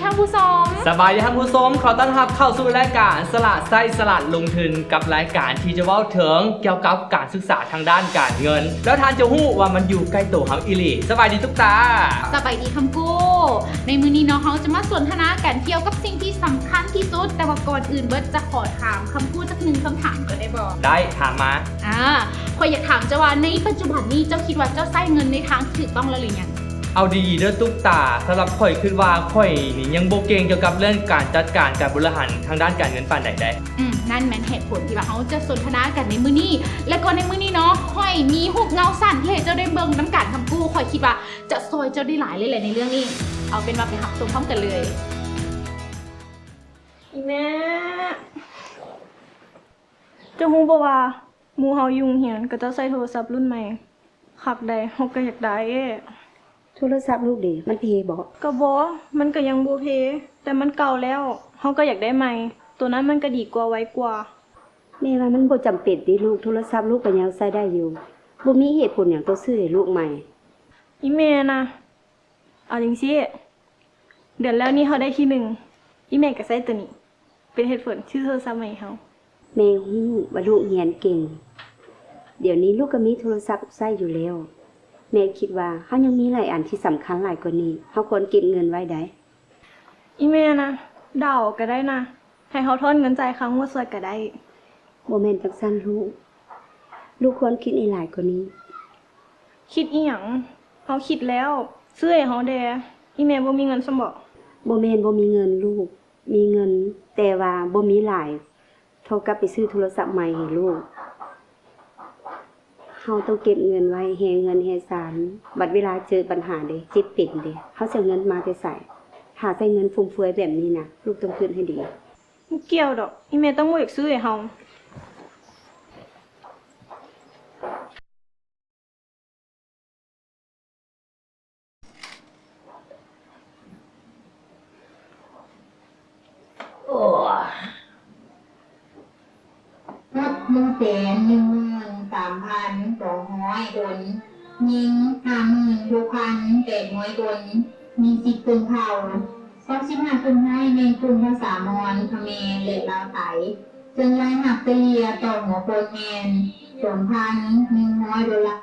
ທ່ານຜູ້ຊົມ ສະບາຍດີທ່ານຜູ້ຊົມ, ຂໍຕ້ອນຮັບເຂົ້າສູ່ລາຍການສະຫຼາດໃຊ້ສະຫຼາດລົງທຶນ ກັບລາຍການທີ່ຈະເວົ້າເຖິງກ່ຽວກັບການສຶກສາທາງດ້ານການເງິນ. ແລ້ວທ່ານຈະຮູ້ວ່າມັນຢູ່ໃກ້ໂຕເຮົາອີ່ຫຼີ. ສະບາຍດີຕຸກຕາ. ສະບາຍດີຄຳກູ້. ໃນມື້ນີ້ເນາະ ເຮົາຈະມາສົນທະນາກັນກ່ຽວກັບສິ່ງທີ່ສຳຄັນທີ່ສຸດ, ແຕ່ວ່າກ່ອນອື່ນເບິດຈະຂໍຖາມຄຳກູ້ຈັກໜຶ່ງຄຳຖາມກ່ອນໄດ້ບໍ່? ໄດ້, ຖາມມາ. ອາ ຂ້ອຍຢາກຖາມເຈົ້າວ່າ ໃນປັດຈຸບັນນີ້ເຈົ້າຄິດວ່າເຈົ້າໃຊ້ເງິນໃນທາງທີ່ຖືກຕ້ອງແລ້ວຫຼືຍັງ? ເອົາດີໆເດີຕຸກຕາ, ສຳລັບຂ້ອຍຄິດວ່າຂ້ອຍນີ້ຍັງບໍ່ເກັ່ງກ່ຽວກັບເລື່ອງການຈັດການການບໍລິຫານທາງດ້ານການເງິນປານໃດເດ້. ອືມ ນັ້ນແມ່ນເຫດຜົນທີ່ວ່າເຮົາຈະສົນທະນາກັນໃນມື້ນີ້. ແລ້ວກໍໃນມື້ນີ້ເນາະ ຂ້ອຍມີຮູບເງົາສັ້ນທີ່ໃຫ້ເຈົ້າໄດ້ເບິ່ງນຳກັນຄຳກູ້, ຂ້ອຍຄິດວ່າຈະຊ່ອຍເຈົ້າໄດ້ຫຼາຍເລີຍແຫຼະໃນເລື່ອງນີ້. ເອົາເປັນວ່າໄປຮັບຊົມພ້ອມກັນເລີຍ. ອີ່ແມ່ ເຈົ້າຮູ້ບໍ່ວ່າ ໝູ່ເຮົາຢູ່ໂຮງຮຽນເຂົາເຈົ້າໃຊ້ໂທລະສັບລຸ້ນໃໝ່ຄັກໃດ, ເຮົາກໍຢາກໄດ້. ໂທລະສັບລູກເດ ມັນເພບໍ່? ກໍບໍ່, ມັນກໍຍັງບໍ່ເພ, ແຕ່ມັນເກົ່າແລ້ວ, ເຮົາກໍຢາກໄດ້ໃໝ່. ໂຕນັ້ນມັນກໍດີກວ່າ, ໄວກວ່າ. ແມ່ວ່າມັນບໍ່ຈຳເປັນຕິລູກ, ໂທລະສັບລູກກໍຍັງໃຊ້ໄດ້ຢູ່. ບໍ່ມີເຫດຜົນຫຍັງຕ້ອງຊື້ໃຫ້ລູກໃໝ່. ອີ່ແມ່ນະ. ເອົາຈັ່ງຊີ້ ເດືອນແລ້ວນີ້ເຮົາໄດ້ທີໜຶ່ງ ອີ່ແມ່ກໍໃຊ້ໂຕນີ້ເປັນເຫດຜົນຊື້ໂທລະສັບໃໝ່ໃຫ້ເຮົາ. ແມ່ຮູ້ວ່າລູກຮຽນເກັ່ງ, ດຽວນີ້ລູກກໍມີໂທລະສັບໃຊ້ຢູ່ແລ້ວ. ແມ່ຄິດວ່າເຮົາຍັງມີຫຼາຍອັນທີ່ສຳຄັນຫຼາຍກວ່ານີ້, ເຮົາຄວນເກັບເງິນໄວ້ໃດ. ອີ່ແມ່ນະ, ດາວກໍໄດ້ນະ. ໃຫ້ເຮົາທອນເງິນຈ່າຍຄ່າງວດຊ່ວຍກໍໄດ້. ບໍ່ແມ່ນຈັ່ງຊັ້ນລູກ, ລູກຄວນຄິດໃຫ້ຫຼາຍກວ່ານີ້. ຄິດອີ່ຫຍັງ? ເຮົາຄິດແລ້ວ, ຊື້ໃຫ້ເຮົາແດ່. ອີ່ແມ່ບໍ່ມີເງິນຊັ້ນບໍ? ບໍ່ແມ່ນບໍ່ມີເງິນລູກ, ມີເງິນ, ແຕ່ວ່າບໍ່ມີຫຼາຍເທົ່າກັບໄປຊື້ໂທລະສັບໃໝ່ໃຫ້ລູກ. ເຮົາຕ້ອງເກັບເງິນໄວ້ແຮ່ເຮືອນແຮ່ຊານ, ບັດເວລາເຈີບັນຫາເດ ເຈັບເປັນເດ ເຮົາຊິເອົາເງິນມາແຕ່ໃສ? ຖ້າໃຊ້ເງິນຟຸມເຟືອຍແບບນີ້ນະ ລູກຕ້ອງຄິດໃຫ້ດີ. ບໍ່ກ່ຽວດອກ, ອີ່ແມ່ຕ້ອງບໍ່ຢາກຊື້ໃຫ້ເຮົາ. ໂອ້ຍ ໝົດ ໜຶ່ງແສນໜຶ່ງໝື່ນສາມພັນສອງຮ້ອຍຄົນ, ຍິງ ຫ້າໝື່ນຫົກພັນແປດຮ້ອຍຄົນ, ມີສິດຊົນເຜົ່າ ເກົ້າສິບຫ້າສ່ວນຮ້ອຍແມ່ນກຸ່ມພາສາມອນ, ຂະແມນ ແລະ ລາວໄທ, ເຊິ່ງລາຍຮັບສະເລ່ຍຕໍ່ຫົວຄົນແມ່ນສອງພັນໜຶ່ງຮ້ອຍໂດລາ.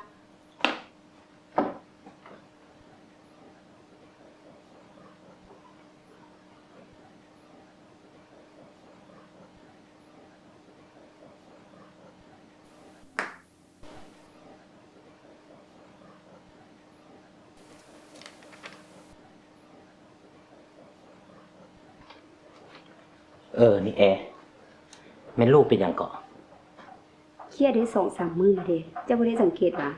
ເອີ ນີ້ແອ ແມ່ນລູກເປັນຫຍັງເກາະ? ຄຽດໄດ້ສອງສາມມື້ແລ້ວເດ. ເຈົ້າບໍ່ໄດ້ສັງເກດຫວາ?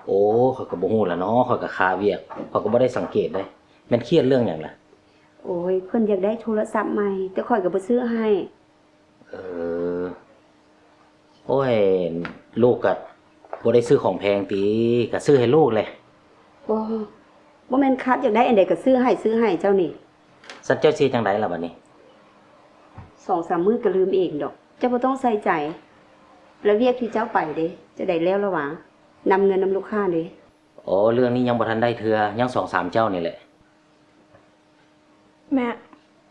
ໂອ້ ຂ້ອຍກໍບໍ່ຮູ້ລະເນາະ, ຂ້ອຍກໍຄາວຽກ, ຂ້ອຍກໍບໍ່ໄດ້ສັງເກດເດ້. ແມ່ນຄຽດເລື່ອງຫຍັງລະ? ໂອ້ຍ ເພິ່ນຢາກໄດ້ໂທລະສັບໃໝ່, ແຕ່ຂ້ອຍກໍບໍ່ຊື້ໃຫ້. ເອີ ໂອ້ຍ ລູກກໍບໍ່ໄດ້ຊື້ຂອງແພງຕິ, ກໍຊື້ໃຫ້ລູກແຫຼະ. ໂອ້ ບໍ່ແມ່ນຄາດຢາກໄດ້ອັນໃດກໍຊື້ໃຫ້, ຊື້ໃຫ້ເຈົ້ານີ້. ຊັ້ນເຈົ້າຊິເຮັດຈັ່ງໃດລະບັດນີ້? ສອງສາມມື້ກໍລືມເອງດອກ, ເຈົ້າບໍ່ຕ້ອງໃສ່ໃຈ. ແລ້ວວຽກທີ່ເຈົ້າໄປເດ ເຈົ້າໄດ້ແລ້ວລະຫວາ? ນຳເງິນນຳລູກຄ້າເດ. ໂອ້ ເລື່ອງນີ້ຍັງບໍ່ທັນໄດ້ເທື່ອ, ຍັງສອງສາມເຈົ້ານີ້ແຫຼະ. ແມ່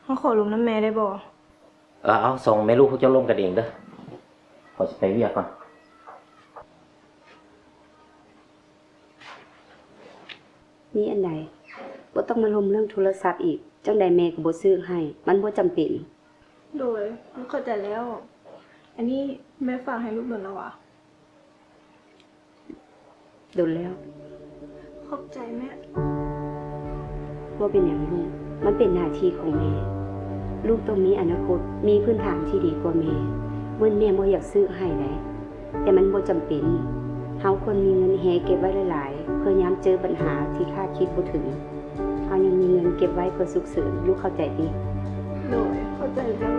ເຮົາຂໍລົມນຳແມ່ໄດ້ບໍ່? ເອີ ເອົາ ສອງແມ່ລູກພວກເຈົ້າລົມກັນເອງເດີ, ຂ້ອຍຊິໄປວຽກກ່ອນ. ມີອັນໃດ? ບໍ່ຕ້ອງມາລົມເລື່ອງໂທລະສັບອີກ, ຈັ່ງໃດແມ່ກໍບໍ່ຊື້ໃຫ້, ມັນບໍ່ຈຳເປັນ. ໂດຍ ເຂົ້າໃຈແລ້ວ. ອັນນີ້ແມ່ຝາກໃຫ້ລູກດົນແລ້ວຫວາ? ດົນແລ້ວ. ຂອບໃຈແມ່. ບໍ່ເປັນຫຍັງລູກ, ມັນເປັນໜ້າທີ່ຂອງແມ່. ລູກຕ້ອງມີອະນາຄົດ, ມີພື້ນຖານທີ່ດີກວ່າແມ່. ເໝືອນແມ່ບໍ່ຢາກຊື້ໃຫ້ໃດ, ແຕ່ມັນບໍ່ຈຳເປັນ. ເຮົາຄວນມີເງິນແຮ່ເກັບໄວ້ຫຼາຍໆ ເພື່ອຍາມເຈີບັນຫາທີ່ຄາດຄິດບໍ່ເຖິງ. ເຮົາຍັງມີເງິນເກັບໄວ້ເພື່ອສຸກເສີນ, ລູກເຂົ້າໃຈຕິ? ໂດຍ ເຂົ້າໃຈເຈົ້າ.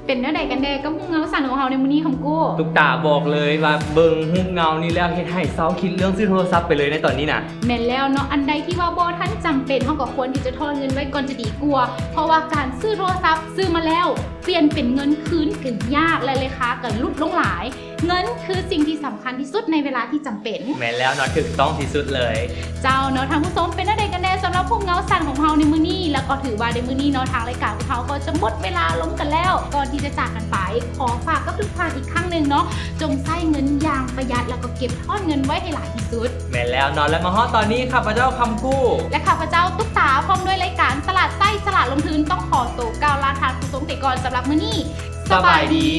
ເປັນແນວໃດກັນແດ່ກັບຮູບເງົາສັ້ນຂອງເຮົາໃນມື້ນີ້ຄຳກູ້? ຕຸກຕາບອກເລີຍວ່າເບິ່ງຮູບເງົານີ້ແລ້ວເຮັດໃຫ້ເຊົາຄິດເລື່ອງຊື້ໂທລະສັບໄປເລີຍໃນຕອນນີ້ນະ. ແມ່ນແລ້ວເນາະ, ອັນໃດທີ່ວ່າບໍ່ທັນຈຳເປັນ ເຮົາກໍຄວນທີ່ຈະຖອນເງິນໄວ້ກ່ອນຈະດີກວ່າ, ເພາະວ່າການຊື້ໂທລະສັບຊື້ມາແລ້ວ ປ່ຽນເປັນເງິນຄືນກໍຍາກ ແລະ ລາຄາກໍຫຼຸດລົງຫຼາຍ. ເງິນຄືສິ່ງທີ່ສຳຄັນທີ່ສຸດໃນເວລາທີ່ຈຳເປັນ. ແມ່ນແລ້ວເນາະ ຖືກຕ້ອງທີ່ສຸດເລີຍ. ເຈົ້າເນາະ ທ່ານຜູ້ຊົມ ເປັນແນວໃດກັນແດ່ສຳລັບພວກເຫງົາສັນຂອງເຮົາໃນມື້ນີ້? ແລ້ວກໍຖືວ່າໃນມື້ນີ້ເນາະ ທາງລາຍການຂອງເຮົາກໍຈະໝົດເວລາລົງກັນແລ້ວ. ກ່ອນທີ່ຈະຈາກກັນໄປ ຂໍຝາກກັບທຸກທ່ານອີກຄັ້ງໜຶ່ງເນາະ ຈົ່ງໃຊ້ເງິນຢ່າງປະຢັດ ແລ້ວກໍເກັບທອນເງິນໄວ້ໃຫ້ຫຼາຍທີ່ສຸດ. ແມ່ນແລ້ວເນາະ ແລະ ມາຮອດຕອນນີ້ ຂ້າພະເຈົ້າ ຄຳກູ້ ແລະ ຂ້າພະເຈົ້າ ຕຸກຕາ ພ້ອມດ້ວຍລາຍການຕະຫຼາດໃຕ້ ສະຫຼາດລົງທຶນ ຕ້ອງຂໍໂຕກ່າວລາທ່ານຜູ້ຊົມໄປກ່ອນສຳລັບມື້ນີ້. ສະບາຍດີ.